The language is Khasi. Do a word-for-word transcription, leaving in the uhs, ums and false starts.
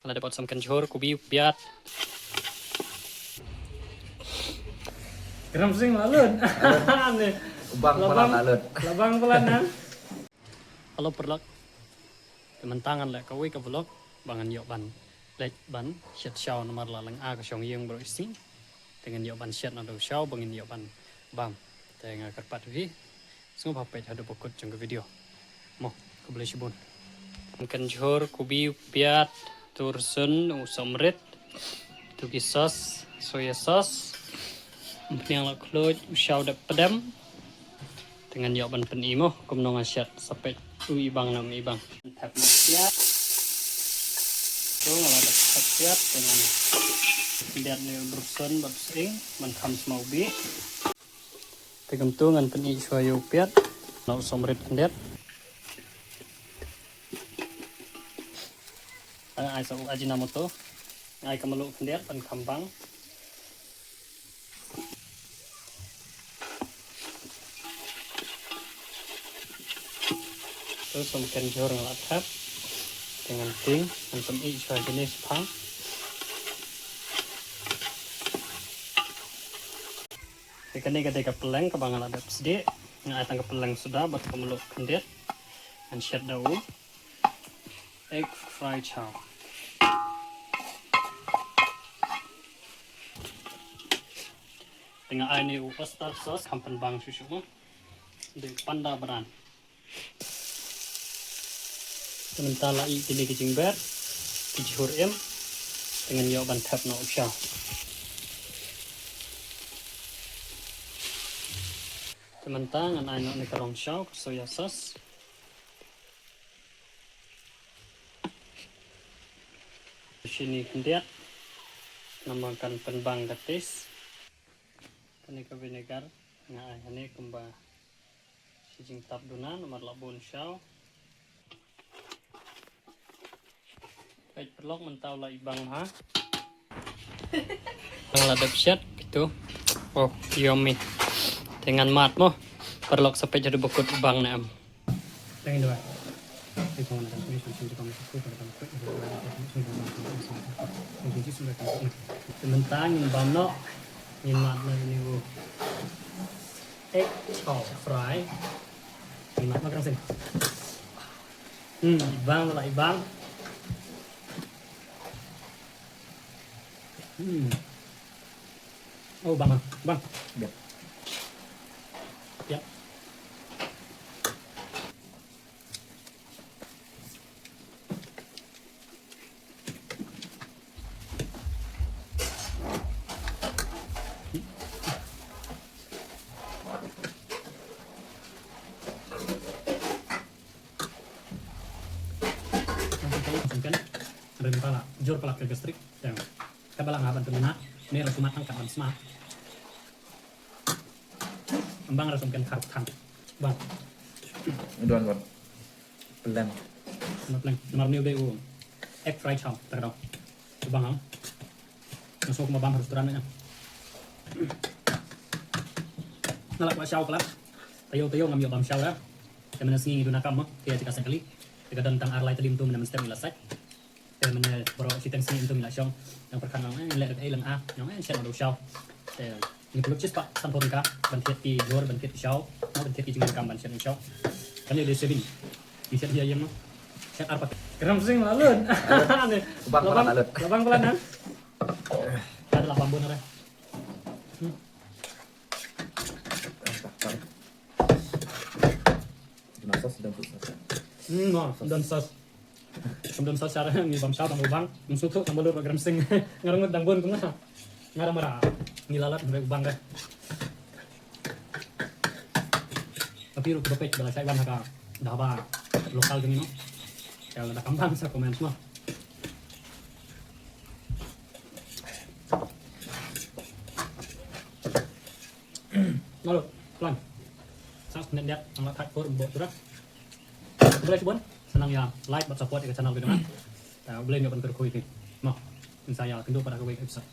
La dep ot sam kan jhur, kubi, piat. Kram sing la lut. Ni. Bang la bang, la lut. La bang palat na. Hello paralok. Te mynta ngan leh kawei ka vlog ba ngan ïoh ban leit ban shet shaw namar la lynga ka shong ïing baroh shisien. Te ngan ïoh ban shet na u shaw ba ngin ïoh ban bam. Te nga kyrpad ïa phi sngewbha peit haduh ba kut jong ka video. Mo, khublei shibun. Kan jhur, kubi, piat, tu rsun, u sohmrit, tu ki sauce, soya sauce. Umphniang la khluit, u shaw dep pdem. Te ngan ïoh ban pyni mo kumno ngan shet, sa peit u ibang ne um ibang. Thep mo piat. To nga la dep thep piat, te ngan khyndiat ne u rsun bad u sying ban kham sma u bih. Te kumto ngan pyni shuwa ïa u piat. Ngan u sohmrit khyndiat. Ai sa u Ajinomoto. Ai ka mluh khyndiat ban kham bang. To, sam kan jhur nga la thep. Te ngan tieng, ngan pyni shuwa kine shaphang. Te kane ka dei ka pylleng kaba nga la dep sdieh. Nga ai tang ka pylleng soda bad ka mluh khyndiat. Ngan shet da u egg fry chow. Te nga ai ne u oyster sauce, kham pynbang shuh shuh mo. Dei panda brand. Te mynta la ih kine ki jingber, ki jhur im, te ngan ïoh ban thep noh u shaw. Te mynta ngan ai noh ne ka rong shaw, ka soya sauce. Shini khyndiat, namar kan pynbang ka taste. Kane ka vinegar nga ai hangne kumba shi jingtap duna namar la bun shaw. Peit paralok, mynta u la ibang ha. Nga la dep shet, peit to. Oh, yummy. Te ngan mad mo. Paralok, sa peit haduh ba kut u bang ne em. Thank you. Te mynta ngin bam noh, ngin mad noh ïa une u egg chow fry. Ngin mad noh, Kramsing. Hmm, ibang la ibang. Hmm. Oh, bang, bang. Yep. Yep. Kan, rim palat, jur palat ka gastric. Tang. Ka ba la nga ban pynmynna, ne ruh smat tang kat ban smat. Ym bang ruh sum kan kharuk thang. Bang. Don bang. Plen. Plen. Namar ne u dei u egg fry chow, ta ka dei. Bang am. Nga sngew kumba bam ha restaurant ne. Nga la kwah shaw palat. Taïew taïew ngam ïoh bam shaw re. Te mynne sngi ngi duna kam mo, te ïa ka sa kali. Te ka don tang ar lai tylli, mynta mynne mynstep ngi la sait. Te mynne baroh shiteng sngi mynta ngi la shong. Nang pyrkhat nang, eh, leh da kaei lang ah. Nang, eh, shet da u shaw. Te ngi pynlut shispah sanphew tyngka ban thied ki jhur, ban thied ki shaw, ban thied ki jingdonkam ban shet da u shaw. Kane dei saving. Ngi shet ïa ïeng mo. Shet ar pat. Kramsing la lut. Bang la bang la lut. La bang la na. Ka la bam bun re. Hmm. Don sos, don sos. Hmm, no, don sos. Kam don sos, cara ngi bam shaw tang u bang. Ngi sngewthuh tang ba lut ba Kramsing. Nga rung ngut dang bun kum nga. Nga dang mara. Ngi la lap ba u bang ka. Tapi ruh ba peit ba la shai wan ha ka dhaba lokal jong ngi, no. Ka la da kam bang sa comment, no. Nalo, plan. Sa snet dia, ang la thak por bo tura. Khublei shibun, sa nang ïa like bad support ïa ka channel ka jong nga. Khublei ïa ban kyrkhu ïa phi. Mo, ngin sa ïakynduh pat ha kawei ka episode.